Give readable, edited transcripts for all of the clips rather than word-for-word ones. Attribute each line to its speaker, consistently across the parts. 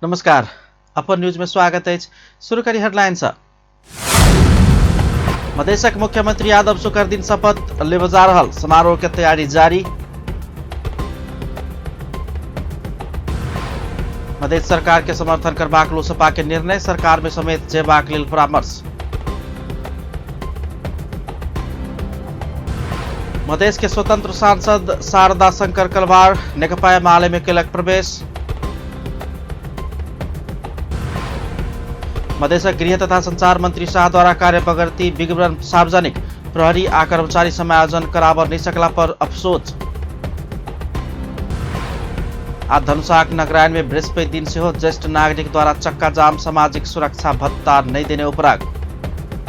Speaker 1: नमस्कार, अपन न्यूज में स्वागत अछि। शुरू करी हेडलाइन सँ। मधेशक मुख्यमंत्री यादव शुक्र दिन शपथ लेबऽ जा रहल, समारोह के तैयारी जारी। मधेश सरकार के समर्थन करबाक लोसपा के निर्णय, सरकार में समेत जेबाक लेल परामर्श। मधेश के स्वतंत्र सांसद शारदा शंकर कलवार नेकपा एमाले में केलक प्रवेश। मधेशक गृह तथा संचार मंत्री शाह द्वारा कार्य प्रगति विवरण सार्वजनिक, प्रहरी आ कर्मचारी समायोजन कराबऽ नहि सकला पर अफसोस। आ धनुषाक नगरायण में बृहस्पति दिन सेहो ज्येष्ठ नागरिक द्वारा चक्का जाम, सामाजिक सुरक्षा भत्ता नहि देने उपराग।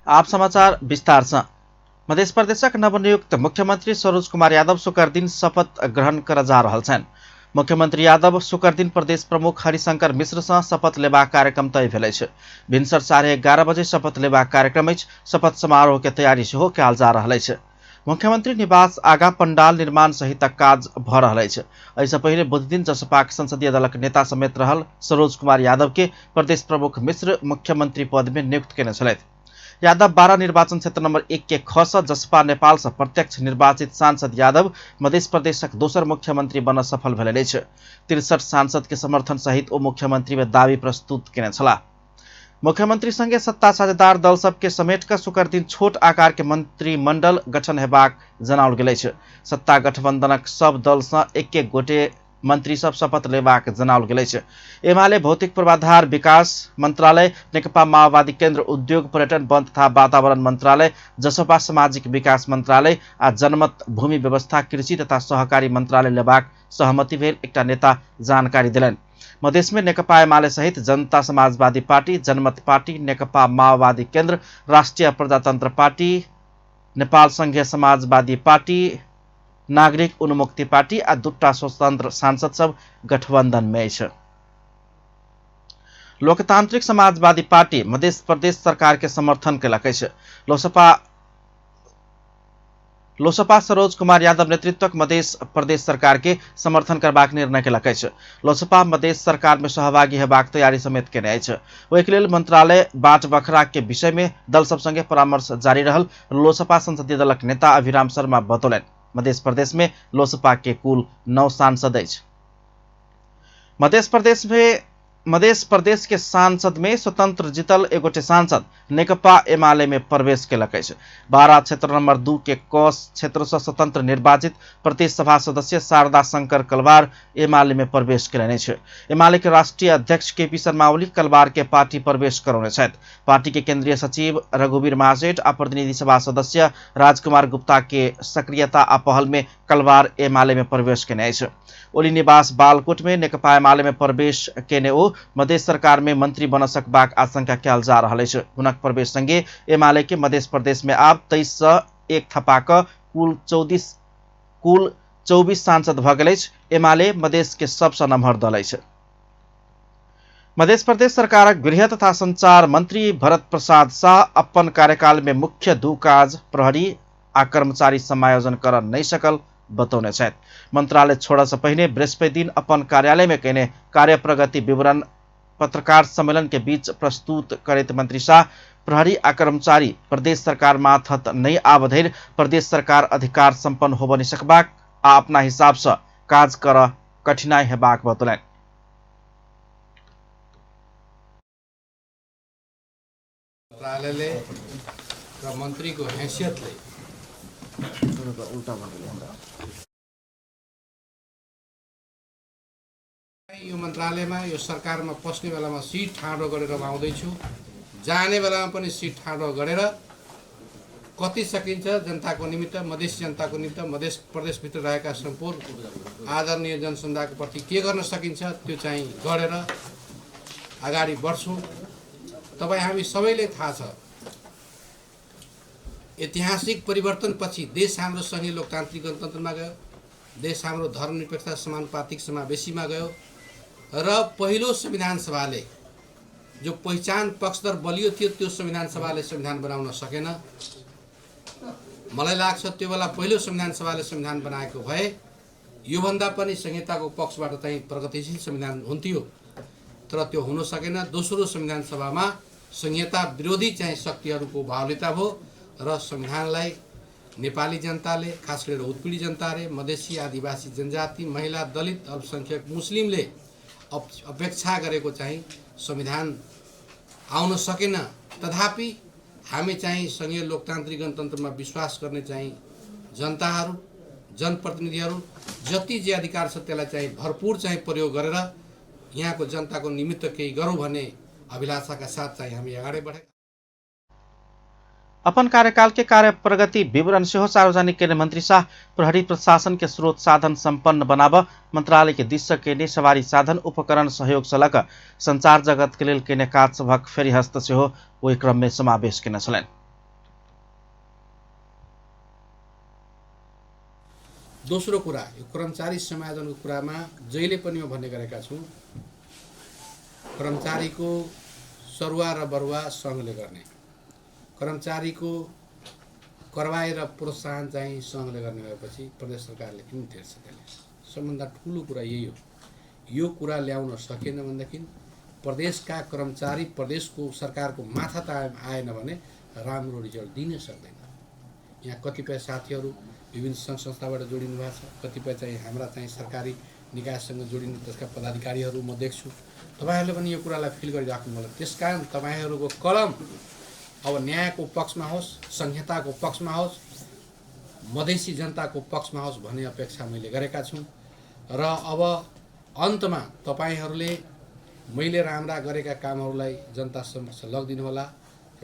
Speaker 1: आप समाचार विस्तार से। मध्य प्रदेशक नवनियुक्त मुख्यमंत्री सरोज कुमार यादव शुक्र दिन शपथ ग्रहण कर जा रहल छनि। मुख्यमंत्री यादव शुक्र दिन प्रदेश प्रमुख हरिशंकर मिश्र से शपथ लेबाक कार्यक्रम तय भेल अछि। भिनसर 11:30 बजे शपथ लेबाक कार्यक्रम अछि। शपथ समारोह के तैयारी सेहो कयल जा रहल अछि। मुख्यमंत्री निवास आगा पंडाल निर्माण सहितक काज भऽ रहल अछि। एहिसँ पहिने बुधदिन जसपाक संसदीय दलक नेता समेत रहल सरोज कुमार यादव के प्रदेश प्रमुख मिश्र मुख्यमंत्री पद में नियुक्त केने छलथि। यादव 12 निर्वाचन क्षेत्र नंबर 1 के ख सँ जसपा नेपाल सँ प्रत्यक्ष निर्वाचित सांसद यादव मध्य प्रदेशक दोसर मुख्यमंत्री बनऽ सफल भेलनि अछि। 63 सांसद के समर्थन सहित ओ मुख्यमंत्री में दावी प्रस्तुत केने छलाह। मुख्यमंत्री संगे सत्ता साझेदार दल सबके समेट कऽ शुक्र दिन छोट आकार के मंत्रिमंडल गठन हेबाक जनाओल गेल अछि। सत्ता गठबंधनक सब दल सँ एक एक गोटे मंत्री सब शपथ लेबाक जनाओल गेल अछि। एमाले भौतिक पूर्वाधार विकास मंत्रालय, नेकपा माओवादी केंद्र उद्योग पर्यटन वन तथा वातावरण मंत्रालय, जसपा सामाजिक विकास मंत्रालय आ जनमत भूमि व्यवस्था कृषि तथा सहकारी मंत्रालय लेबाक सहमति भेल एकटा नेता जानकारी देलनि। मधेश में नेकपा एमाले सहित जनता समाजवादी पार्टी, जनमत पार्टी, नेकपा माओवादी केंद्र, राष्ट्रिय प्रजातंत्र पार्टी, नेपाल संघीय समाजवादी पार्टी, नागरिक उन्मुक्ति पार्टी आ दूटा स्वतंत्र सांसद सब गठबंधन में अछि। लोकतांत्रिक समाजवादी पार्टी मध्य प्रदेश सरकार के समर्थन केलक अछि। लोसपा सरोज कुमार यादव नेतृत्वक मध्य प्रदेश सरकार के समर्थन करबाक निर्णय केलक अछि। लोसपा मध्य सरकार में सहभागी हेबाक तैयारी समेत केने अछि। ओहिके लेल मंत्रालय बाट बखरा के विषय में दल सब संगे परामर्श जारी रहल लोसपा संसदीय दलक नेता अभिराम शर्मा बतौलनि। मध्य प्रदेश में लोसपा के कुल 9 सांसद अछि। मध्य प्रदेश के सांसद में स्वतंत्र जीतल एगोटे सांसद नेकपा एमाले में प्रवेश केलक अछि। 12 क्षेत्र नंबर 2 के क क्षेत्र से स्वतंत्र निर्वाचित प्रदेश सभा सदस्य शारदा शंकर कलवार एमाले में प्रवेश केलनि अछि। एमाले के राष्ट्रीय अध्यक्ष के पी शर्मा ओली कलवार के पार्टी प्रवेश करौने छथि। पार्टी के केंद्रीय सचिव रघुवीर महासेठ आ प्रतिनिधि सभा सदस्य राजकुमार गुप्ता के सक्रियता आ पहल में कलवार एमाले में प्रवेश केने अछि। ओली निवास बालकोट में नेकपा एमाले में प्रवेश केने ओ मधेश सरकार में मंत्री बन सकबाक आशंका कयल जा रहल अछि। हुनक प्रवेश संगे एमाले के मधेश प्रदेश में आब 23 सँ 1 थपा कऽ कुल 24 सांसद भऽ गेल अछि। एमाले मधेश के सबसँ नमहर दल अछि। मध्य प्रदेश सरकारक गृह तथा संचार मंत्री भरत प्रसाद शाह अपन कार्यकाल में मुख्य दू काज प्रहरी आ कर्मचारी समायोजन कर नहि सकल बतौने छथि। मंत्रालय छोड़ऽ से पहिने बृहस्पति दिन अपन कार्यालय में कयने कार्य प्रगति विवरण पत्रकार सम्मेलन के बीच प्रस्तुत करैत मंत्री शाह प्रहरी आ कर्मचारी प्रदेश सरकार मातहत नहि आब धरि प्रदेश सरकार अधिकार संपन्न होबऽ नहि सकबाक आ अपना हिसाब से काज करऽ कठिनाई हेबाक बतौलनि।
Speaker 2: मन्त्रालयले र मन्त्रीको हैसियतले यो मन्त्रालयमा यो सरकारमा पस्ने बेलामा सिट ठाडो गरेर आउँदैछु, जाने बेलामा पनि सिट ठाडो गरेर कति सकिन्छ जनताको निमित्त, मधेसी जनताको निमित्त, मधेस प्रदेशभित्र रहेका सम्पूर्ण आदरणीय जनसमुदायको प्रति के गर्न सकिन्छ त्यो चाहिँ गरेर अगाडि बढ्छौँ। तपाईँ हामी सबैले थाहा छ, ऐतिहासिक परिवर्तनपछि देश हाम्रो सङ्घीय लोकतान्त्रिक गणतन्त्रमा गयो, देश हाम्रो धर्मनिरपेक्षता समानुपातिक समावेशीमा गयो र पहिलो संविधान सभाले जो पहिचान पक्षधर बलियो थियो त्यो संविधान सभाले संविधान बनाउन सकेन। मलाई लाग्छ त्यो बेला पहिलो संविधान सभाले संविधान बनाएको भए योभन्दा पनि संहिताको पक्षबाट चाहिँ प्रगतिशील संविधान हुन्थ्यो। तर त्यो हुन सकेन। दोस्रो संविधान सभामा संहिता विरोधी चाहिँ शक्तिहरूको बाहुल्यता भयो र संविधानलाई नेपाली जनताले, खास गरेर उत्पीडित जनताले, मधेसी, आदिवासी जनजाति, महिला, दलित, अल्पसङ्ख्यक, मुस्लिमले अपेक्षा गरेको चाहिँ संविधान आउन सकेन। तथापि हामी चाहिँ सङ्घीय लोकतान्त्रिक गणतन्त्रमा विश्वास गर्ने चाहिँ जनताहरू, जनप्रतिनिधिहरू जति जे अधिकार छ त्यसलाई चाहिँ भरपुर चाहिँ प्रयोग गरेर यहाँको जनताको निमित्त केही गरौँ भन्ने अभिलाषाका साथ चाहिँ हामी अगाडि बढे।
Speaker 1: अपन कार्यकाल के कार्य प्रगति विवरण सेहो सार्वजनिक केने मंत्री शाह प्रहरी प्रशासन के स्रोत साधन संपन्न बनाब मंत्रालय के दिस सँ केने सवारी साधन उपकरण सहयोग सँ लऽ कऽ संचार जगत के लेल केने काज सभक फेरिहस्त सेहो ओहि क्रम में समावेश केने छलनि।
Speaker 2: दोस्रो कुरा, यो कर्मचारी समायोजनको कुरामा जहिले पनि म भन्ने गरेका छु, कर्मचारीको सरुवा र बरुवा सङ्घले गर्ने, कर्मचारीको करवाई र प्रोत्साहन चाहिँ सङ्घले गर्ने भएपछि प्रदेश सरकारले किन तिर्छ त्यसले? सबभन्दा ठुलो कुरा यही हो। यो कुरा ल्याउन सकेन भनेदेखि प्रदेशका कर्मचारी प्रदेशको सरकारको माथा त आएन भने राम्रो रिजल्ट दिन सक्दैन। यहाँ कतिपय साथीहरू विभिन्न सङ्घ संस्थाबाट जोडिनु भएको छ, कतिपय चाहिँ हाम्रा चाहिँ सरकारी निकायसँग जोडिने त्यसका पदाधिकारीहरू म देख्छु। तपाईँहरूले पनि यो कुरालाई फिल गरिराख्नु होला। त्यसकारण तपाईँहरूको कलम अब न्यायको पक्षमा होस्, संहिताको पक्षमा होस्, मधेसी जनताको पक्षमा होस् भन्ने अपेक्षा मैले गरेका छु। र अब अन्तमा तपाईँहरूले मैले राम्रा गरेका कामहरूलाई जनता समक्ष लगिदिनु होला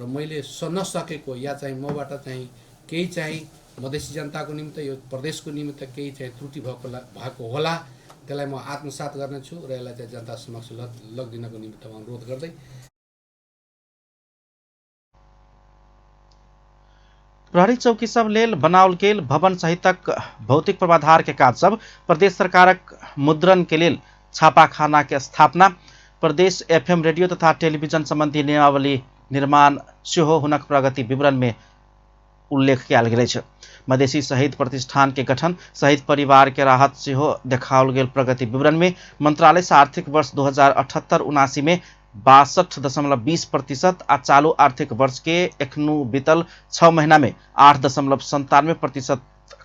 Speaker 2: र मैले नसकेको या चाहिँ मबाट चाहिँ केही चाहिँ मधेसी जनताको निमित्त, यो प्रदेशको निमित्त केही चाहिँ त्रुटि भएको होला, त्यसलाई म आत्मसात गर्नेछु र यसलाई चाहिँ जनता समक्ष लगिदिनको निमित्त म अनुरोध गर्दै।
Speaker 1: प्रहरी चौकी सब लेल बनाओल गेल भवन सहितक भौतिक पूर्वाधार के काज सब, प्रदेश सरकारक मुद्रण के लेल छापाखाना के स्थापना, प्रदेश एफएम रेडियो तथा टेलिभिजन संबंधी नियमावली निर्माण सेहो हुनक प्रगति विवरण में उल्लेख कयल गेल अछि। मधेसी शहीद प्रतिष्ठान के गठन शहीद परिवार के राहत सेहो देखाओल गेल प्रगति विवरण में मंत्रालय से आर्थिक वर्ष 2078-79 में 62.20% आ चालू आर्थिक वर्ष के एखनु बीतल 6 महीना में 8.97%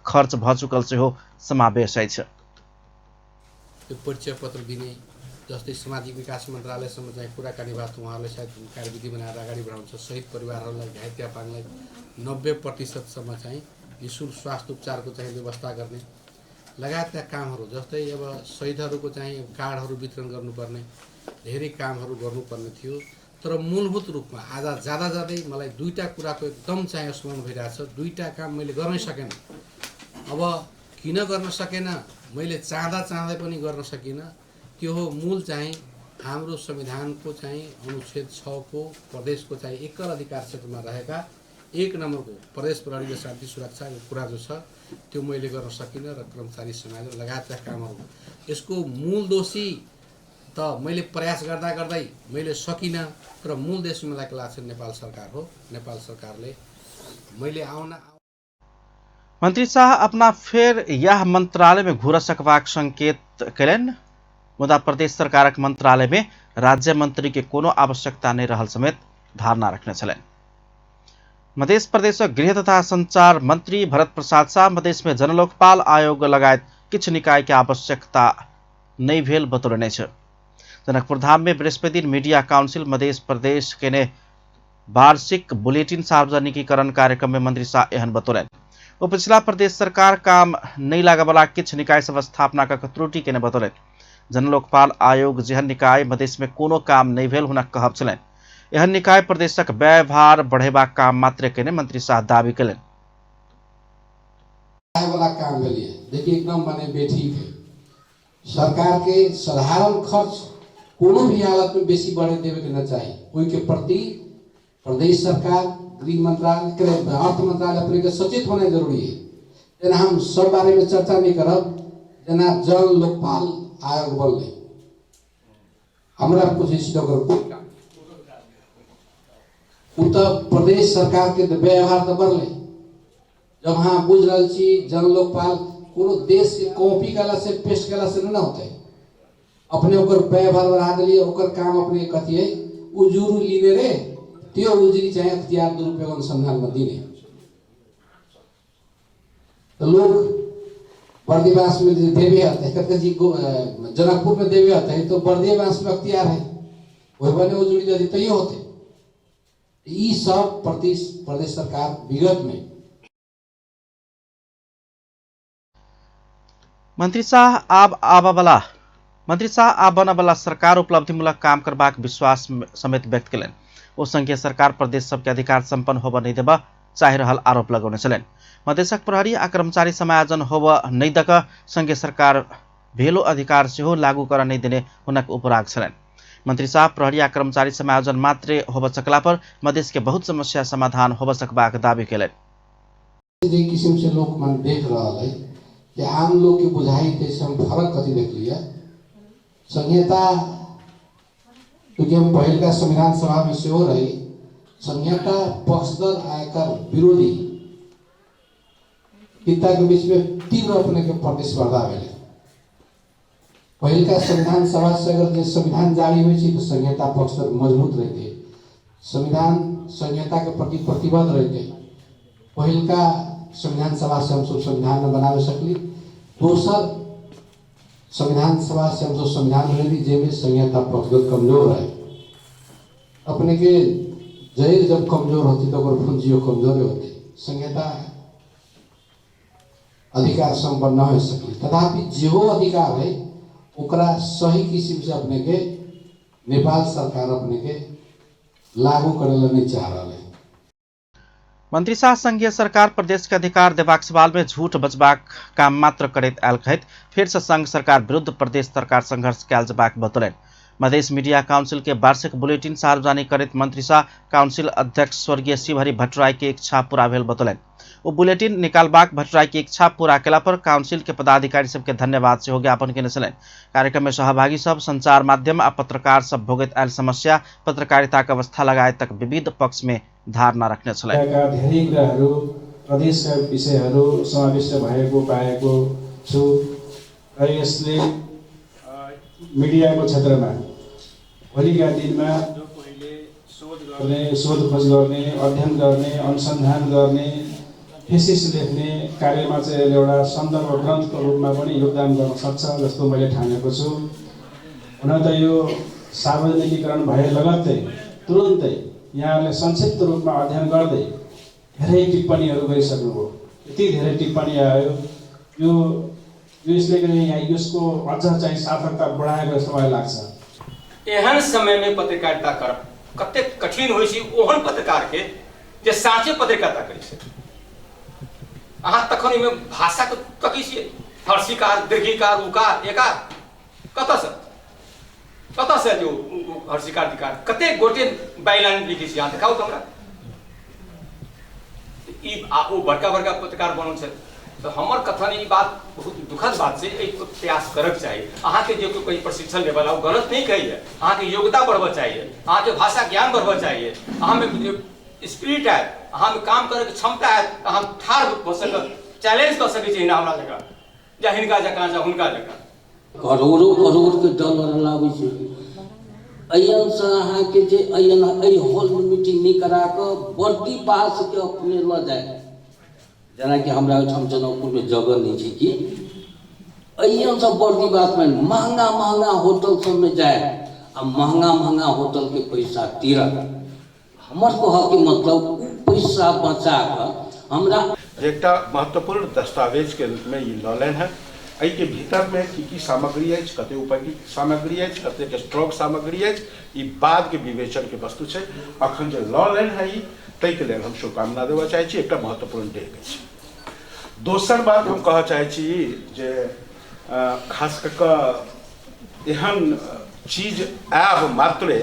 Speaker 1: खर्च भ चुकल सेहो समावेश अछि।
Speaker 2: यो परिचय पत्र दिने जस्तै सामाजिक विकास मन्त्रालयसँग चाहिँ कुराकानी भएको थियो, उहाँहरूले सायद कार्यविधि बनाएर अगाडि बढाउँछ। शहीद परिवारहरूलाई, घाइते अपाङ्गलाई 90% चाहिँ निःशुल्क स्वास्थ्य उपचारको चाहिँ व्यवस्था गर्ने लगायतका कामहरू, जस्तै अब शहीदहरूको चाहिँ कार्डहरू वितरण गर्नुपर्ने धेरै कामहरू गर्नुपर्ने थियो। तर मूलभूत रूपमा आज जाँदा जाँदै मलाई दुईटा कुराको एकदम चाहिँ स्मरण भइरहेछ। दुईटा काम मैले गर्नै सकेन। अब किन गर्न सकेन, मैले चाहँदा चाहँदै पनि गर्न सकिनँ, त्यो हो मूल चाहिँ हाम्रो संविधानको चाहिँ अनुच्छेद 6 को प्रदेशको चाहिँ एकल अधिकार क्षेत्रमा रहेका 1 नम्बरको प्रदेश प्रहरी र शान्ति सुरक्षाको कुरा जो छ त्यो मैले गर्न सकिनँ र कर्मचारी समाज लगायतका कामहरू। यसको मूल दोषी त मैले प्रयास गर्दा गर्दै मैले सकिनँ, तर मूल दोषी मलाई लाग्छ नेपाल सरकार हो। नेपाल सरकारले मैले आउन
Speaker 1: मंत्री शाह अपना फेर यह मंत्रालय में घुर सकबाक संकेत कयलनि, मुदा प्रदेश सरकारक मंत्रालय में राज्य मंत्री के कोनो आवश्यकता नहीं रहल समेत धारणा रखने छलनि। मध्य प्रदेशक गृह तथा संचार मंत्री भरत प्रसाद शाह मधेश में जनलोकपाल आयोग लगायत किछु निकाय के आवश्यकता नहीं भेल बतौलनि अछि। जनकपुर धाम में बृहस्पति दिन मीडिया काउंसिल मध्य प्रदेश केने वार्षिक बुलेटिन सार्वजनिकीकरण कार्यक्रम में मंत्री शाह एहन बतौलनि। ओ पिछला प्रदेश सरकार काम नहीं लागयवला किछु निकाय सब स्थापना कऽ त्रुटि केने बतौलनि। जनलोकपाल आयोग जेहन निकाय मधेश में कोनो काम नहीं भेल हुनक कहब छलनि। एहन निकाय प्रदेशक व्ययभार बढ़ेबाक काम मात्र केने मंत्री शाह दावी कयलनि।
Speaker 2: वाला काम भेलिए देखिए एकदम माने बेठीक है। सरकार के साधारण खर्च कोनो भी हालत में बेसी बढ़े देवे के न चाहिए। ओहि के प्रति प्रदेश सरकार, गृह मंत्रालय, अर्थ मंत्रालय अपने के सचेत होना जरूरी है। जेना हम सब बारे में चर्चा नहीं करब, जेना जन लोकपाल आयोग बनलै, हमरा पूछै छी तऽ ओकर कोन काम? उ तऽ प्रदेश सरकार के तऽ व्यवहार तऽ बढ़लै। जब अहाँ बुझि रहल छी जन लोकपाल कोनो देश के कॉपी कयला से पेस्ट कयला से नहि ने होतै। अपने ओकर व्यवहार बढ़ा देलियै, ओकर काम अपने कथी है उजुरी लिने रे, त्यो उजुरी चाहिँ अख्तियार दुरुपयोग अनुसन्धानमा दिने। त लोग बर्दिवास में देवे हते, कत जी जनकपुर में देवे हते तो बर्दिवास में अख्तियार है, वही बने उजुरी दे तैयो होते। ई सब प्रति प्रदेश सरकार विगत में।
Speaker 1: मंत्री शाह आब आबऽवला मंत्री शाह आब बनऽवला सरकार उपलब्धिमूलक काम करबाक विश्वास समेत व्यक्त केलनि। ओ संघीय सरकार प्रदेश सबके अधिकार सम्पन्न होबऽ नहि देबऽ चाहि रहल आरोप लगौने छलनि। मधेशक प्रहरी आ कर्मचारी समायोजन होबऽ नहि दऽ कऽ संघीय सरकार भेलो अधिकार सेहो लागू करऽ नहि देने हुनक उपराग छलनि। मंत्री शाह प्रहरी आ कर्मचारी समायोजन मात्रे होबऽ सकला पर मधेश के बहुत समस्या समाधान होबऽ सकबाक दावी केलनि।
Speaker 2: जे किसिम से लोग मन देख रहल है कि आम लोग के बुझाई तैसे हम फरक कथी देखलिए संहिता, क्योंकि हम पहिलका संविधान सभा में सेहो रही, संहिता पक्षधर आ एकर विरोधी किता के बीच में तीव्र अपने के प्रतिस्पर्धा भेलै। पहिलका संविधान सभा से अगर जे संविधान जारी होइ छै तऽ संहिता पक्षधर मजबूत रहते, संविधान संहिता के प्रति प्रतिबद्ध रहते। पहिलका संविधान सभा से हमसब संविधान न बनाबे सकली, दोसर संविधान सभा से हमसब संविधान बनेली जाहिमे संहिता पक्षधर कमजोर रहे। अपने के जड़ जब कमजोर होती तो ओकर पूंजियो कमजोर होती, संहिता अधिकार सम्पन्न न हो सकली। तथापि जेहो अधिकार है ओकरा सही किसिम से अपने के नेपाल सरकार अपने के लागू करे ला नहीं चाह रहा है।
Speaker 1: मंत्री शाह संघीय सरकार प्रदेश के अधिकार देबाक सवाल में झूठ बचबाक काम मात्र करैत आयल कहैत फेर से संघ सरकार विरुद्ध प्रदेश सरकार संघर्ष कयल जेबाक बतौलनि। मधेश मीडिया काउंसिल के वार्षिक बुलेटिन सार्वजनिक करैत मंत्री शाह काउंसिल अध्यक्ष स्वर्गीय शिवहरि भट्टराई के इच्छा पूरा भेल बतौलनि। ओ बुलेटिन निकालबाक भट्टराई के इच्छा पूरा केला पर काउंसिल के पदाधिकारी सबके धन्यवाद सेहो ज्ञापन केने छलनि। कार्यक्रम में सहभागी सब संचार माध्यम आ पत्रकार सब भोगैत आयल समस्या, पत्रकारिताक अवस्था लगायतक विविध पक्ष में धारणा रखने छलनि।
Speaker 3: धेरै कुराहरू प्रदेशका विषयहरू समाविष्ट भएको पाएको छु र यसले मिडियाको क्षेत्रमा भोलिका दिनमा जो कोहीले शोध गर्ने, सोधखोज गर्ने, अध्ययन गर्ने, अनुसन्धान गर्ने, थेसिस लेख्ने कार्यमा चाहिँ यसले एउटा सन्दर्भ ग्रन्थको रूपमा पनि योगदान गर्न सक्छ जस्तो मैले ठानेको छु। हुन त यो सार्वजनिकीकरण भए लगत्तै तुरुन्तै यहाँहरूले संक्षिप्त रूपमा अध्ययन गर्दै धेरै टिप्पणीहरू गरिसक्नुभयो। यति धेरै टिप्पणी आयो, यो यसले यहाँ यसको अझ चाहिँ सार्थकता बढाएको जस्तो मलाई लाग्छ।
Speaker 4: एहन समयमे पत्रकारिता करब कतेक कठिन होइ छै ओहन पत्रकारके जे साँचे पत्रकारिता करै छै। अहाँ तखन ओहिमे भाषाके तकै छियै, हर्षिकार, दीर्घिकार, उकार, एकार कतऽसँ कतऽसँ जो हर्षिकार दीर्घिकार कतेक गोटे बाइलाइन लिखै छी अहाँ देखाउ तऽ हमरा। ई आ ओ बड़का बड़का पत्रकार बनल छथि। तऽ हमर कथन ई बात बहुत दुखद बात छै, एहि पर प्रयास करक चाही। अहाँके जे कोई प्रशिक्षण लेवल ओ गलत नहीं कहैए, अहाँके योग्यता बढ़बऽ चाहिए, अहाँके भाषा ज्ञान बढ़बऽ चाहिए, अहाँमे स्पिरिट आयत, अहाँमे काम करैके क्षमता आयत, तऽ अहाँ ठाढ़ भऽ सकब, चैलेंज कऽ सकै छी हिना हमरा जकाँ या हिनका जकाँ या हुनका जकाँ।
Speaker 5: करोड़ों करोड़के डॉलर लाबै छै। अयनसँ अहाँके जे अयन एहि हॉलमे मीटिंग नहि करा कऽ बर्दी बासके अपने लऽ जाय, जेनाकि हमरा ओहिठाम जनकपुरमे जगह नहि छै कि अयनसँ बर्दी बासमे महँगा महँगा होटल सबमे जाय आ महँगा महँगा होटलके पैसा तीरत। हमर कहऽके मतलब ओ पैसा बचा कऽ हमरा
Speaker 6: एकटा महत्वपूर्ण दस्तावेज के रूप में ई लऽ लेलनि हेँ। एहिके भीतरमे की की सामग्री अछि, कतेक उपयोगी सामग्री अछि, कतेक स्ट्रॉन्ग सामग्री अछि, ई बादके विवेचनके वस्तु छै। अखन जे लऽ लेलनि हेँ ई, ताहिके लेल हम शुभकामना देबऽ चाहै छी। एकटा महत्वपूर्ण डेग अछि। दोसर बात हम कहऽ चाहै छी जे खास कऽ कऽ एहन चीज आयब मात्रे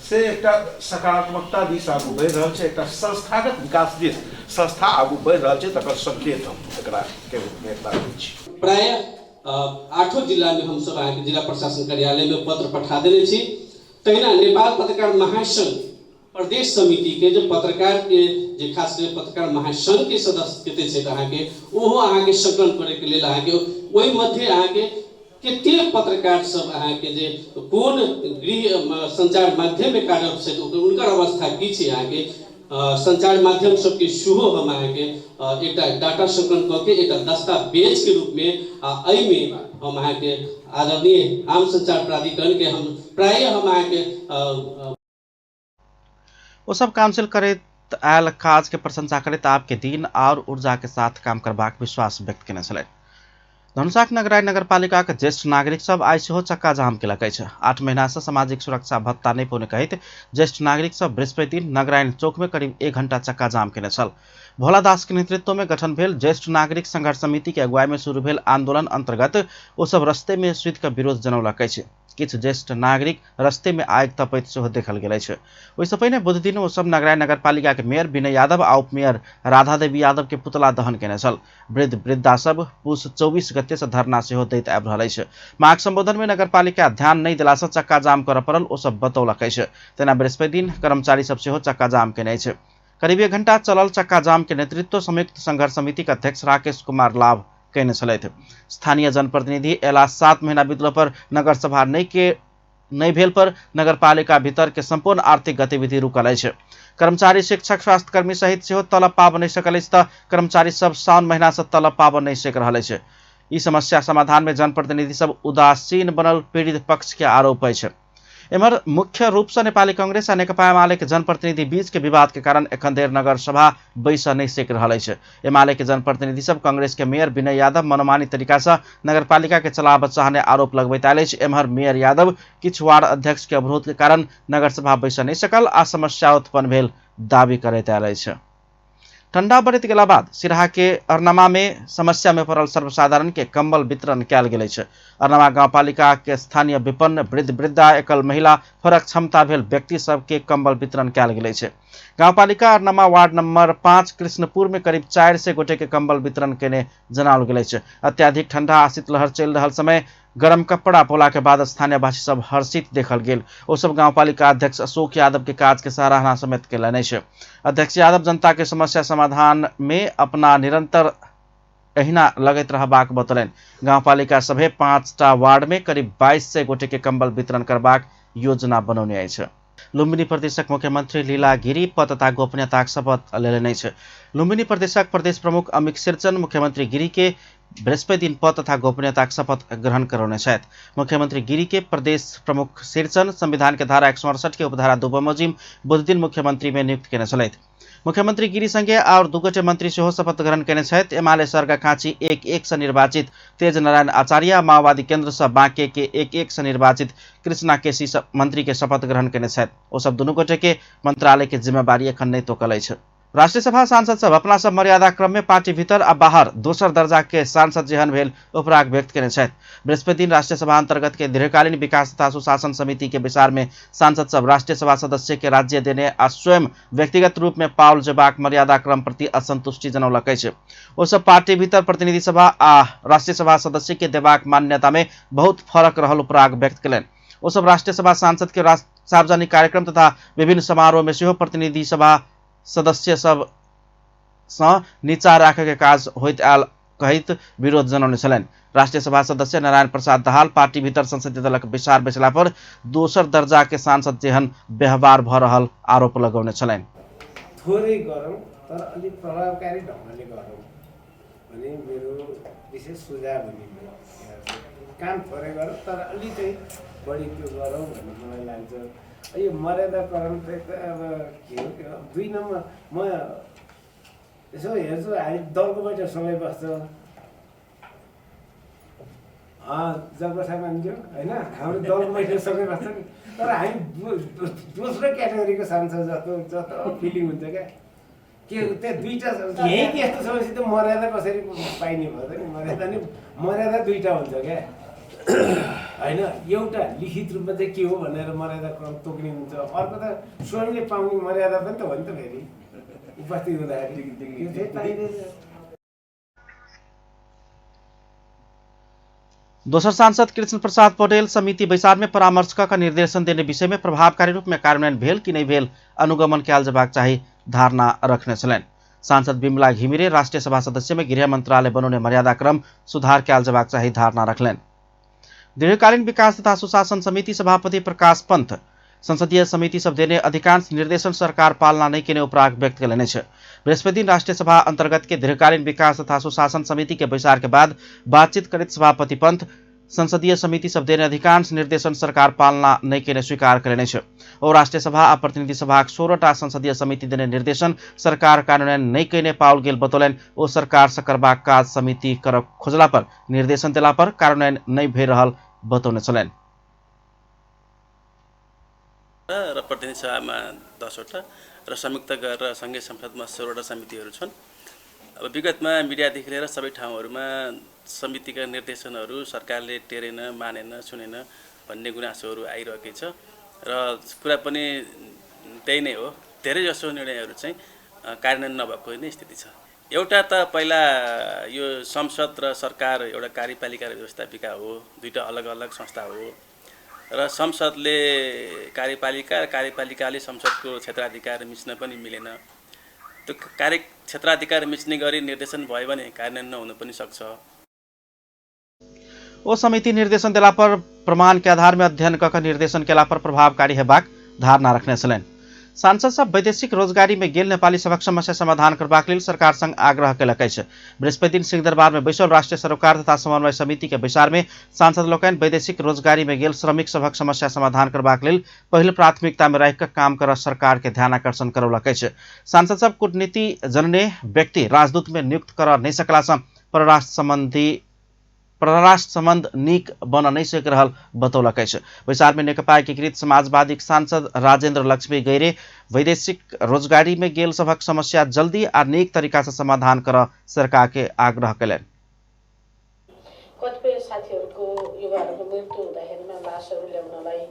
Speaker 6: से एकटा सकारात्मकता दिस आगू बढ़ि रहल छै, एकटा संस्थागत विकास दिस संस्था आगू बढ़ि रहल छै, तकर संकेत हम एकरा के रूपमे एकरा दै छी।
Speaker 7: प्रायः आठों जिलामे हमसब अहाँके जिला प्रशासन कार्यालयमे पत्र पठा देने छी। तहिना नेपाल पत्रकार महासंघ प्रदेश समितिके जे पत्रकारके जे खास कऽ पत्रकार महासंघके सदस्य कते छथि अहाँके, ओहो अहाँके संकलन करैके लेल अहाँके ओहि मध्य अहाँके कतेक पत्रकार सब अहाँके जे कोन गृह संचार माध्यममे कार्यरत छथि हुनकर अवस्था की छै। अहाँके संचार माध्यम सबके सेहो हम अहाँके एकटा डाटा संकलन कऽ के एकटा दस्तावेजके रूपमे आ एहिमे हम अहाँके आदरणीय आम संचार प्राधिकरणके हम प्रायः हम अहाँके
Speaker 1: ओ सब काउंसिल करैत आयल काज के प्रशंसा करैत आपके दिन और ऊर्जा के साथ काम करबाक विश्वास व्यक्त केने छलथि। धनुषाक नगराय नगरपालिकाक ज्येष्ठ नागरिक सब आइ सेहो चक्का जाम केलक अछि। 8 महीना से सामाजिक सुरक्षा भत्ता नहि पौने कहैत ज्येष्ठ नागरिक सब बृहस्पति दिन नगरायन चौक में करीब 1 घंटा चक्का जाम केने छल। भोला दास के नेतृत्व में गठन भेल ज्येष्ठ नागरिक संघर्ष समिति के अगुवाई में शुरू भेल आंदोलन अंतर्गत ओ सब रस्ते में सुति के विरोध जनौलक अछि। किछु ज्येष्ठ नागरिक रस्ते में आगि तपैत सेहो देखल गेल अछि। ओहिसँ पहिने बुधदिन ओ सब नगराय नगरपालिका के मेयर विनय यादव आ उपमेयर राधा देवी यादव के पुतला दहन केने छल। वृद्ध वृद्धा सब पुस 24 गते से धरना सेहो दैत आबि रहल अछि। माग संबोधन में नगरपालिका ध्यान नहि देला से चक्का जाम करऽ पड़ल ओ सब बतौलक अछि। तेना बृहस्पति दिन कर्मचारी सब सेहो चक्का जाम केने अछि। करीब 1 घंटा चलल चक्का जाम के नेतृत्व संयुक्त संघर्ष समिति के अध्यक्ष राकेश कुमार लाभ केने छलथि। स्थानीय जनप्रतिनिधि एला 7 महीना बीतलो पर नगरसभा नहि भेल पर नगरपालिका भीतर के संपूर्ण आर्थिक गतिविधि रुकल अछि। कर्मचारी, शिक्षक, स्वास्थ्यकर्मी सहित सेहो तलब पाबऽ नहि सकल अछि तऽ कर्मचारी सब साउन महीना से तलब पाबऽ नहि सकि रहल अछि। ई समस्या समाधान में जनप्रतिनिधि सब उदासीन बनल पीड़ित पक्ष के आरोप अछि। एम्हर मुख्य रूप से नेपाली कांग्रेस आ नेकपा एमाले के जनप्रतिनिधि बीच के विवाद के कारण एखन धरि नगरसभा बैसऽ नहि सकि रहल अछि। एमाले के जनप्रतिनिधि सब कांग्रेस के मेयर विनय यादव मनोमानी तरीका से नगरपालिका के चलाबऽ चाहने आरोप लगबैत आयल अछि। एम्हर मेयर यादव किछु वार्ड अध्यक्ष के अवरोध के कारण नगरसभा बैसऽ नहि सकल आ समस्या उत्पन्न भेल दावी करैत आयल अछि। ठंडा बढ़ैत गेला बाद सिरहा के अरनमा में समस्या में पड़ल सर्वसाधारण के कंबल वितरण कयल गेल अछि। अरनमा गांवपालिका के स्थानीय विपन्न वृद्ध वृद्धा एकल महिला फरक क्षमता भेल व्यक्ति सब के कंबल वितरण कयल गेल अछि। गांवपालिका अरनमा वार्ड नंबर 5 कृष्णपुर में करीब 400 गोटे के कंबल वितरण केने जनाओल गेल अछि। अत्याधिक ठंडा आ शीतलहर चलि रहल समय गरम कपड़ा पौला के बाद स्थानीयवासी सब हर्षित देखल गेल। ओ सब गांवपालिका अध्यक्ष अशोक यादव के काज के सराहना समेत केलनि अछि। अध्यक्ष यादव जनता के समस्या समाधान में अपना निरंतर एहिना लगैत रहबाक बतौलनि। गांवपालिका सभे 5टा वार्ड में करीब 2200 गोटे के कंबल वितरण करबाक योजना बनौने अछि। लुम्बिनी प्रदेशक मुख्यमंत्री लीला गिरी पद तथा गोपनीयताक शपथ लेलनि अछि। लुम्बिनी प्रदेशक प्रदेश प्रमुख अमित शेरचन मुख्यमंत्री गिरी के बृहस्पति दिन पद तथा गोपनीयताक शपथ ग्रहण करौने छथि। मुख्यमंत्री गिरी के प्रदेश प्रमुख शेरचन संविधान के धारा 168 के उपधारा 2 बमोजिम बुधदिन मुख्यमंत्री में नियुक्त केने छलथि। मुख्यमंत्री गिरी संगे और 2 गोटे मंत्री सेहो शपथ ग्रहण केने छथि। एमाले सरगाखाँची 1-1 से निर्वाचित तेज नारायण आचार्य, माओवादी केंद्र से बांके के 1-1 से निर्वाचित कृष्णा केसी मंत्री के शपथ ग्रहण केने छथि। ओ सब दुनू गोटे के मंत्रालय के जिम्मेवारी एखन नहि तोकल अछि। राष्ट्रीय सभा सांसद सब अपना सब मर्यादा क्रम में पार्टी भीतर आ बाहर दोसर दर्जा के सांसद जेहन भेल उपराग व्यक्त केने छथि। बृहस्पति दिन राष्ट्रीय सभा अंतर्गत के दीर्घकालीन विकास तथा सुशासन समिति के बैसार में सांसद सब राष्ट्रीय सभा सदस्य के राज्य देने आ स्वयं व्यक्तिगत रूप में पाओल जेबाक मर्यादा क्रम प्रति असंतुष्टि जनौलक अछि। ओ सब पार्टी भीतर प्रतिनिधि सभा आ राष्ट्रीय सभा सदस्य के देबाक मान्यता में बहुत फरक रहल उपराग व्यक्त केलनि। ओ सब राष्ट्रीय सभा सांसद के सार्वजनिक कार्यक्रम तथा विभिन्न समारोह में सेहो प्रतिनिधि सभा सदस्य सब सँ नीचा राखय के काज होइत आयल कहैत विरोध जनौने छलनि। राष्ट्रीय सभा सदस्य नारायण प्रसाद दाहाल पार्टी भीतर संसदीय दलक बैसार बैसला पर दोसर दर्जा के सांसद जेहन व्यवहार भ रहल आरोप लगौने छलनि।
Speaker 8: थोरै गरौँ तर अलिक प्रभावकारी ढङ्गले गरौँ भन्ने मेरो विशेष सुझाव हुने भयो। काम थोरै गरौँ तर अलि चाहिँ बढी त्यो गरौँ भन्ने मलाई लाग्छ। यो मर्यादाकरण चाहिँ अब के हो के हो, 2 नम्बर म यसो हेर्छु हामी दलको बैठक सँगै बस्छ, जगबसा मान्थ्यो होइन, हाम्रो दलको बैठक सँगै बस्छ नि, तर हामी दोस्रो क्याटेगोरीको सांसद जस्तो जस्तो फिलिङ हुन्छ क्या। के त्यहाँ दुईवटा यहीँ त्यस्तो छ भनेपछि त मर्यादा कसरी पाइने भयो त नि? मर्यादा नि मर्यादा दुईवटा हुन्छ क्या होइन। एउटा लिखित रूपमा चाहिँ के हो भनेर मर्यादा क्रम तोक्ने हुन्छ, अर्को त स्वयंले पाउने मर्यादा पनि त हो नि त। फेरि उपस्थित हुँदाखेरि त्यो चाहिँ पाइँदैन।
Speaker 1: दोसर सांसद कृष्ण प्रसाद पौडेल समिति बैसार में परामर्श क निर्देशन देने विषय में प्रभावकारी रूप में कार्यान्वयन भेल कि नहीं भेल अनुगमन कयल जेबाक चाही धारणा रखने छलनि। सांसद बिमला घिमिरे राष्ट्रीय सभा सदस्य में गृह मंत्रालय बनौने मर्यादा क्रम सुधार कयल जेबाक चाही धारणा रखलनि। दीर्घकालीन विकास तथा सुशासन समिति सभापति प्रकाश पंत संसदीय समिति सब देने अधिकांश निर्देशन सरकार पालना नहीं केने उपराग व्यक्त कयलनि अछि। बृहस्पति दिन राष्ट्रीय सभा अंतर्गत के दीर्घकालीन विकास तथा सुशासन समिति के बैसार के बाद बातचीत करैत सभापति पंत संसदीय समिति सब देने अधिकांश निर्देशन सरकार पालना नहीं केने स्वीकार कयलनि अछि। ओ राष्ट्रीय सभा आ प्रतिनिधि सभाक 16टा संसदीय समिति देने निर्देशन सरकार कार्यान्वयन नहीं केने पाओल गेल बतौलनि। ओ सरकार से करबाक काज समिति कर खोजला पर निर्देशन देला पर कार्यान्वयन नहीं भए रहल बतौने छलनि।
Speaker 9: र प्रतिनिधि सभामा 10वटा र संयुक्त गरेर सङ्घीय संसदमा 16वटा समितिहरू छन्। अब विगतमा मिडियादेखि लिएर सबै ठाउँहरूमा समितिका निर्देशनहरू सरकारले टेरेन, मानेन, सुनेन भन्ने गुनासोहरू आइरहेकै छ र कुरा पनि त्यही नै हो। धेरैजसो निर्णयहरू चाहिँ कार्यान्वयन नभएको नै स्थिति छ। एउटा त पहिला यो संसद र सरकार एउटा कार्यपालिका र व्यवस्थापिका हो, दुईटा अलग अलग संस्था हो र संसदले कार्यपालिका र कार्यपालिकाले संसदको क्षेत्राधिकार मिच्न पनि मिलेन। त्यो कार्य क्षेत्राधिकार मिच्ने गरी निर्देशन भयो भने कार्यान्वयन नहुन पनि सक्छ।
Speaker 1: ओ समिति निर्देशन देला पर प्रमाण के आधार में अध्ययन कऽ निर्देशन केला पर प्रभावकारी हेबाक धारणा रखने छलनि। सांसद सब वैदेशिक रोजगारी में गेल नेपाली सभक समस्या समाधान करबाक लेल सरकार संग आग्रह केलक अछि। बृहस्पति दिन सिंहदरबार में बैसल राष्ट्रीय सरोकार तथा समन्वय समिति के बैसार में सांसद लोकनि वैदेशिक रोजगारी में गेल श्रमिक सभक समस्या समाधान करबाक लेल पहिल प्राथमिकता में राखि कऽ काम कर सरकार के ध्यान आकर्षण करौलक अछि। सांसद सब कूटनीति जनने व्यक्ति राजदूत में नियुक्त कर नहि सकला सँ परराष्ट्र संबंध नीक बन नहीं सक रहल बतौलक अछि। बैसार में नेकपा एकीकृत समाजवादी सांसद राजेंद्र लक्ष्मी गैरे वैदेशिक रोजगारी में गेल सभक समस्या जल्दी आ नीक तरीका से समाधान कर सरकार के आग्रह कयलनि।
Speaker 10: कतिपय साथीहरूको युवाहरूको मृत्यु हुँदाखेरिमा लासहरू ल्याउनलाई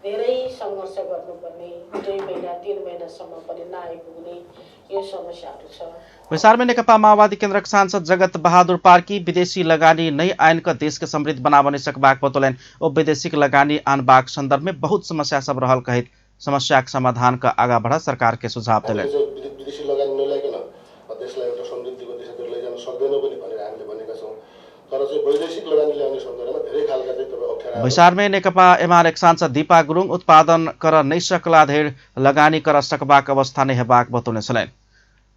Speaker 10: धेरै सङ्घर्ष गर्नुपर्ने, 2 महिना 3 महिनासम्म पनि नआइपुग्ने यो समस्याहरू छ।
Speaker 1: बैसार में नेकपा माओवादी केन्द्रक सांसद जगत बहादुर पार्की विदेशी लगानी नै आनि कऽ देश के समृद्ध बनाबऽ नहि सकबाक बतौलनि। ओ वैदेशिक लगानी आनबाक संदर्भ में बहुत समस्या सब रहल कहैत समस्याक समाधान क आगा बढ़ सरकार के सुझाव देलनि।
Speaker 11: विदेशी लगानी नल्याइकन देशलाई एउटा समृद्धिको दिशातिर लैजान सक्दैनौँ पनि भनेर हामीले भनेका छौँ, तर चाहिँ वैदेशिक लगानी ल्याउने सन्दर्भमा धेरै खालका चाहिँ तपाईँ अप्ठ्यारा।
Speaker 1: बैसार में नेकपा एमाले सांसद दीपा गुरुङ उत्पादन कर नहि सकला धरि लगानी कर सकबाक अवस्था नहि हेबाक बतौने छलनि।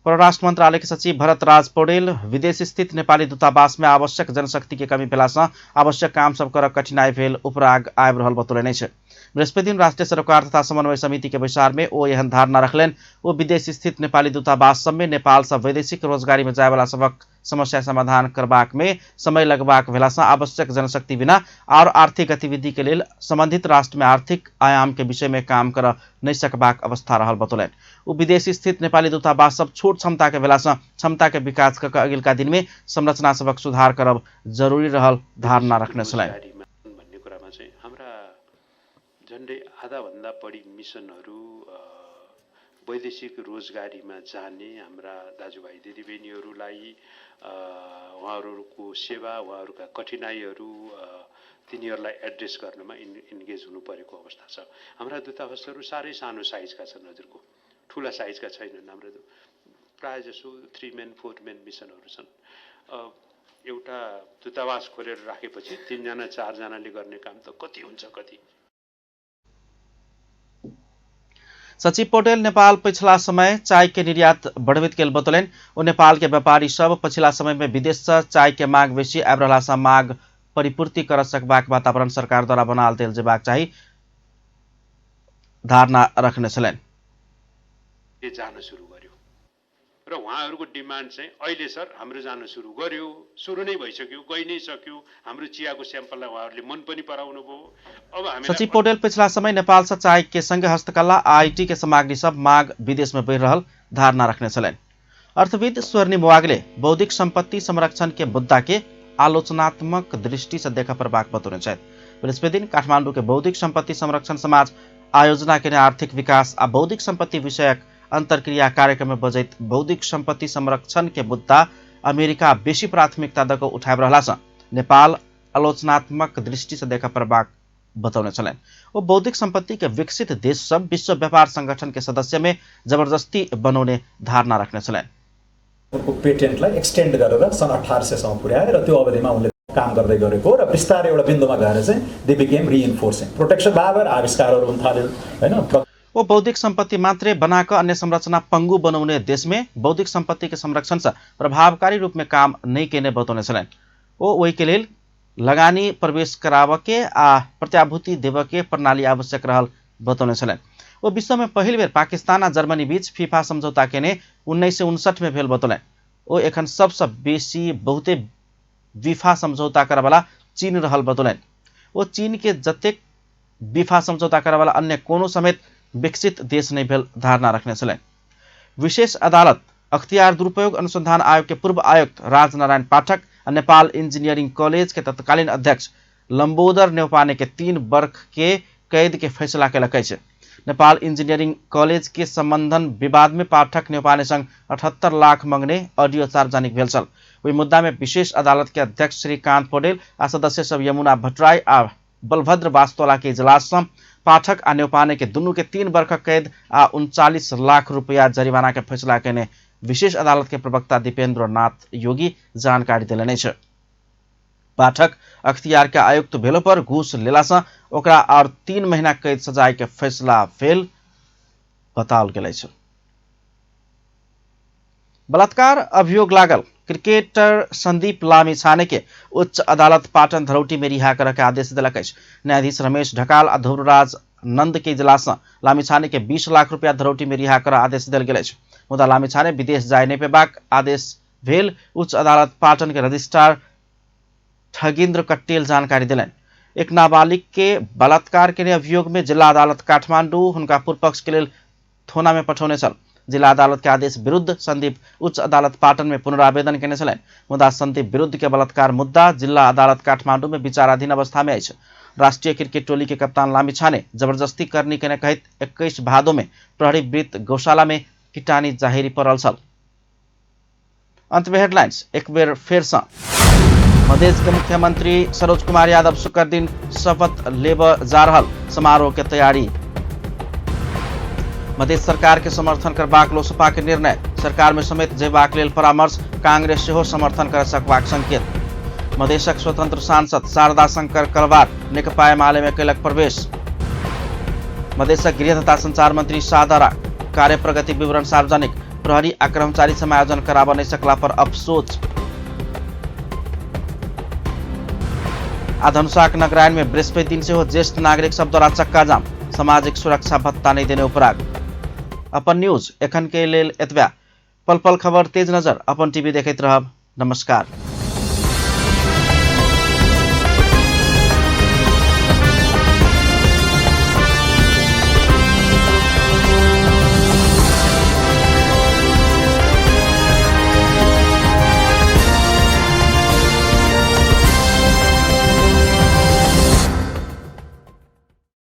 Speaker 1: परराष्ट्र मंत्रालय के सचिव भरत राज पौडेल विदेश स्थित नेपाली दूतावास में आवश्यक जनशक्ति के कमी भेला सँ आवश्यक काम सब कर कठिनाई भेल उपराग आबि रहल बतौलनि अछि। बृहस्पति दिन राष्ट्रीय सरोकार तथा समन्वय समिति के बैसार में ओ एहन धारणा रखलनि। ओ विदेश स्थित नेपाली दूतावास सब में नेपाल सँ वैदेशिक रोजगारी में जायवाला सबक समस्या समाधान करबाक में समय लगबाक भेला सँ आवश्यक जनशक्ति बिना और आर्थिक गतिविधि के लेल संबंधित राष्ट्र में आर्थिक आयाम के विषय में काम कर नहि सकबाक अवस्था रहल बतौलनि। ओ विदेश स्थित नेपाली दूतावास सब छोट क्षमता के भेला सँ क्षमता के विकास कऽ अगिलका दिन में संरचना सबक सुधार करब जरूरी रहल धारणा रखने छलनि।
Speaker 12: भन्ने कुरामा चाहिँ हाम्रा झन्डै आधाभन्दा बढी मिसनहरू वैदेशिक रोजगारीमा जाने हाम्रा दाजुभाइ दिदीबहिनीहरूलाई उहाँहरूको सेवा, उहाँहरूका कठिनाइहरू तिनीहरूलाई एड्रेस गर्नमा इन्गेज हुनु परेको अवस्था छ। हाम्रा दूतावासहरू साह्रै सानो साइजका छन्, हजुरको ठुला साइजका छैनन्। हाम्रा प्रायःजसो 3 मेन 4 मेन मिसनहरू छन्। एउटा दूतावास खोलेर राखेपछि 3 जना 4 जनाले गर्ने काम त कति हुन्छ कति।
Speaker 1: सचिव पौडेल नेपाल पछिला समय चाय के निर्यात बढ़बैत गेल बतौलनि। ओ नेपाल के व्यापारी सब पछिला समय में विदेश से चाय के मांग बेसी आबि रहला सँ मांग परिपूर्ति कर सकबाक वातावरण सरकार द्वारा बनाल देल जेबाक चाही धारणा रखने छलनि।
Speaker 12: जान सुरु गर्यो र उहाँहरूको डिमान्ड चाहिँ अहिले सर हाम्रो जान सुरु गर्यो, सुरु नै भइसक्यो, गइ नै सक्यो, हाम्रो चियाको स्याम्पललाई उहाँहरूले मन पनि पराउनु भयो। अब हामी
Speaker 1: सचिव पौडेल पछिला समय नेपाल से चाय के संगे हस्तकला IT के सामग्री सब माग विदेश में बढ़ि रहल धारणा रखने छलनि। अर्थविद स्वर्णिम वागले बौद्धिक संपत्ति संरक्षण के मुद्दा के आलोचनात्मक दृष्टि से देखा पड़बाक बतौने छथि। बृहस्पति दिन काठमांडू के बौद्धिक संपत्ति संरक्षण समाज आयोजना के आर्थिक विकास आ बौद्धिक संपत्ति विषयक अंतर्क्रिया कार्यक्रम में बजैत बौद्धिक संपत्ति संरक्षण के मुद्दा अमेरिका बेसी प्राथमिकता दऽ कऽ उठाबि रहला सँ नेपाल आलोचनात्मक दृष्टि से देखा पड़बाक बतौने छलनि। ओ बौद्धिक संपत्ति के विकसित देश सब विश्व व्यापार संगठन के सदस्य में जबरदस्ती बनौने धारणा रखने छलनि।
Speaker 13: उनको पेटेन्टलाई एक्सटेन्ड गरेर सन् 1800 सम्म पुर्याए र त्यो अवधिमा उनले काम गर्दै गरेको र बिस्तारै एउटा बिन्दुमा गएर चाहिँ they became reinforcing protection भएर आविष्कारहरू हुन थाल्यो हैन।
Speaker 1: वो बौद्धिक संपत्ति मात्रै बनाकर अन्य संरचना पंगु बनाउने देश में बौद्धिक संपत्ति के संरक्षण से प्रभावकारी रूप में काम नहीं केने बतौने छलनि। ओ ओहि के लेल लगानी प्रवेश कराबऽ के आ प्रत्याभूति देबऽ के प्रणाली आवश्यक रहल बतौने छलनि। ओ विश्व में पहिल बेर पाकिस्तान आ जर्मनी बीच फीफा समझौता केने 1959 में भेल बतौलनि। ओ एखन सबसँ बेसी बहुते विफा समझौता करऽवला चीन रहल बतौलनि। ओ चीन के जतेक विफा समझौता करऽवला अन्य कोनो समेत विकसित देश नहीं भेल धारणा रखने छलनि। विशेष अदालत अख्तियार दुरुपयोग अनुसंधान आयोग के पूर्व आयुक्त राजनारायण पाठक आ नेपाल इंजीनियरिंग कॉलेज के तत्कालीन अध्यक्ष लंबोदर न्यौपाने के 3 वर्ष के कैद के फैसला केलक अछि। नेपाल इंजीनियरिंग कॉलेज के संबंधन विवाद में पाठक न्यौपाने संग 78 लाख मंगने ऑडियो सार्वजनिक भेल छल। ओहि मुद्दा में विशेष अदालत के अध्यक्ष श्रीकांत पौडेल आ सदस्य सब यमुना भट्टराई आ बलभद्र वास्तोला के इजलास सँ पाठक आ न्यौपाने के दुनू के 3 वर्षक कैद आ 39 लाख रुपया जरिमाना के फैसला केने विशेष अदालत के प्रवक्ता दीपेंद्र नाथ योगी जानकारी देलनि अछि। पाठक अख्तियार के आयुक्त भेलो पर घूस लेला सँ ओकरा और 3 महीना कैद सजाय के फैसला भेल बताओल गेल अछि। बलात्कार अभियोग लागल क्रिकेटर संदीप लामिछाने के उच्च अदालत पाटन धरौटी में रिहा करऽ के आदेश देलक अछि। न्यायाधीश रमेश ढकाल आ ध्रुवराज नंद के इजलास सँ लामिछाने के 20 लाख रुपया धरौटी में रिहा करऽ आदेश देल गेल अछि। मुदा लामिछाने विदेश जाय नहि पेबाक आदेश भेल उच्च अदालत पाटन के रजिस्ट्रार ठगिन्द्र कट्टेल जानकारी देलनि। एक नाबालिग के बलात्कार के अभियोग में जिला अदालत काठमांडू हुनका पूर्व पक्ष के लेल थोना में पठौने छल। जिला अदालत के आदेश विरुद्ध संदीप उच्च अदालत पाटन में पुनरावेदन केने छलनि। मुदा संदीप विरुद्ध के बलात्कार मुद्दा जिला अदालत काठमांडू में विचाराधीन अवस्था में अछि। राष्ट्रीय क्रिकेट टोली के कप्तान लामिछाने जबरदस्ती करनी केने कहैत 21 भादो में प्रहरी वृत्त गौशाला में किटानी जाहिरी पड़ल छल। अंत में हेडलाइंस एक बेर फेर सँ। मधेश के मुख्यमंत्री सरोज कुमार यादव शुक्र दिन शपथ लेबऽ जा रहल, समारोह के तैयारी। मधेश सरकार के समर्थन करबाक लोसपा के निर्णय, सरकार में समेत जेबाक लेल परामर्श, कांग्रेस सेहो समर्थन कर सकबाक संकेत। मधेशक स्वतंत्र सांसद शारदा शंकर कलवार नेकपा एमाले में केलक प्रवेश। मधेशक गृह तथा संचार मंत्री सादरा कार्य प्रगति विवरण सार्वजनिक, प्रहरी आ कर्मचारी समायोजन कराबऽ नहि सकला पर अफसोस। आ धनुषाक नगरायण में बृहस्पति दिन सेहो ज्येष्ठ नागरिक सब द्वारा चक्का जाम, सामाजिक सुरक्षा भत्ता नहीं देने उपराग। अपन न्यूज एखन के लेल एतबा। पल पल खबर तेज नजर अपन टीवी देखैत रहब। नमस्कार।